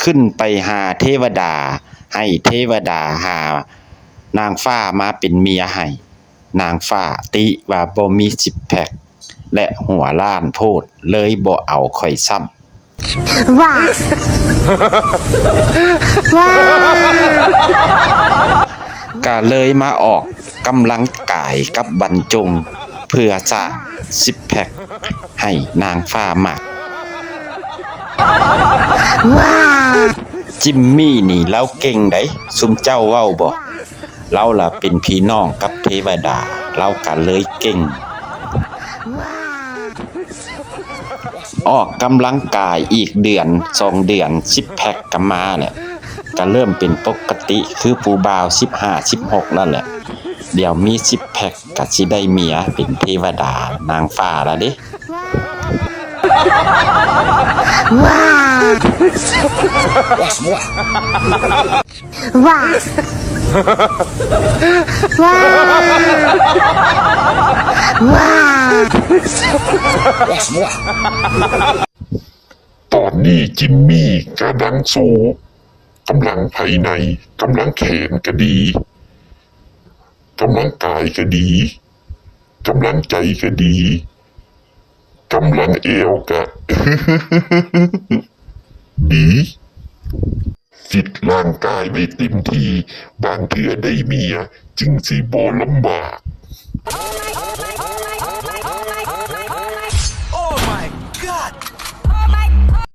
ຂຶ້ນໄປຫາເທວະດາ, ໃຫ້ເທວະດາຫານາງຟ້າມາເປັນເມຍໃຫ້. ນາງຟ້າຕິວ່າບໍ່ມີຊິກແພັກ ແລະ ຫົວລ້ານໂພດ, ເລີຍບໍ່ເອົາຂ້ອຍຊ້ຳ. ວ້າ ວ້າ ກະເລີຍມາອອກກຳລັງກາຍກັບບັນຈົງ ເພື່ອສ້າງຊິກແພັກໃຫ້ນາງຟ້າມັກ. ວ້າ ຈິມມີນີ້ລາວເກັ່ງໃດ໋, ຊຸມເຈົ້າເວົ້າບໍ່? ລາວລະເປັນພີ່ນ້ອງກັບເທວະດາ, ລາວກະເລີຍເກັ່ງ. ອອກກຳລັງກາຍອີກເດືອນສອງເດືອນ ຊິກແພັກກະມາແຫຼະ, ກະເລີ່ມເປັນປົກກະຕິຄືຜູ້ບ່າວສິບຫ້າ ສິບຫົກລະແຫຼະ. ດຽວມີຊິກແພັກກະຊິໄດ້ເມຍເປັນເທວະດານາງຟ້າລະເດ້. ວ້າ ວ້າ ວ້າ ວ້າ ຕອນນີ້ຈິມມີກຳລັງໂຊກຳລັງພາຍໃນ, ກຳລັງແຂນກະດີ, ກຳລັງກາຍກະດີ, ກຳລັງໃຈກະດີ, ກຳລັງແອວກະດີ. ຟິດຮ່າງກາຍໄວ້ເຕັມທີ່, ບາງເທື່ອໄດ້ເມຍຈຶ່ງຊິບໍ່ລຳບາກ.